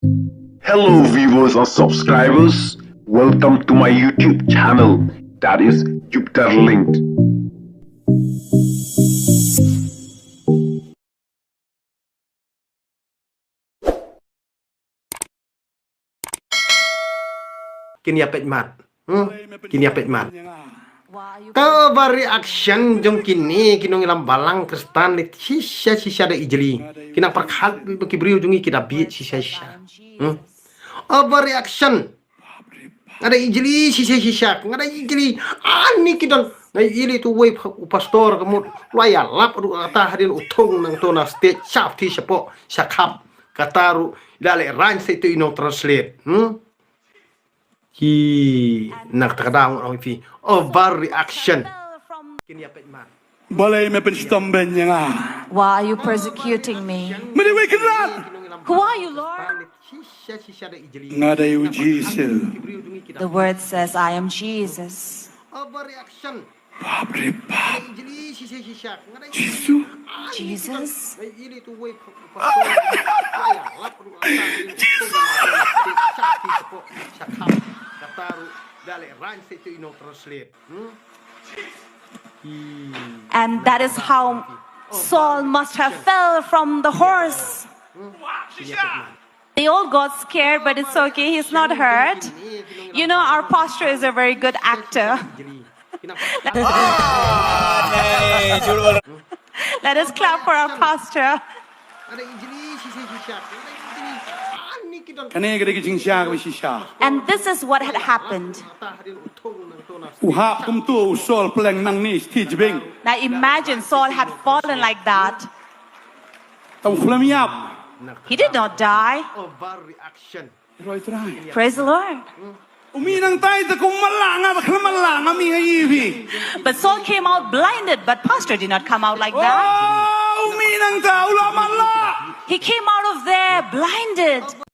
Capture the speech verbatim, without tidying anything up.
Hello viewers and subscribers, welcome to my YouTube channel, that is Jupiter Linked. Kin ïa peit mat. Hmm? Kin ïa peit mat. Ka overreaction jong kine ki nongïalam balang Khristan leit shisha shisha da ijli. Ki nang pyrkhat ba ki briew jong ngi ki da bieit shisha shisha. Hmm? Overreaction. Nga da ijli shisha shisha. Nga da ijli. Ani ki don. Nga ijli tu wei u pastor ka mut. Lwa ïalap ruh kata hadien u thung nangto na stage shap ti shapoh shakhap. Kata ruh da leh rang sa itu ino translate. Hmm? Ki nang kata ka dang ong phi overreaction. Kin ïa peit mat. Balei me pynshitom beiñ ïa nga? Why are you persecuting me? Me dei uwei kynrad. Who are you, Lord? Nga dei u Jisu. The word says, "I am Jesus." Overreaction. Bap re bap. Jisu. Jesus. And that is how Saul must have fell from the horse. They all got scared, but it's okay. He's not hurt. You know, our pastor is a very good actor. Let us clap for our pastor. Kane ka dei ka jingshisha kaba shisha. And this is what had happened. U hap kumto u Saul pleng nangne stage beng. Now imagine Saul had fallen like that. Tam khlem ïap. He did not die. Overreaction. Praise the Lord. U mih nangtai te kum mala nga, ba khlem mala nga, mih ha ïing. But Saul came out blinded, but Pastor did not come out like that. Oh, u mih nangta u la mala. He came out of there blinded.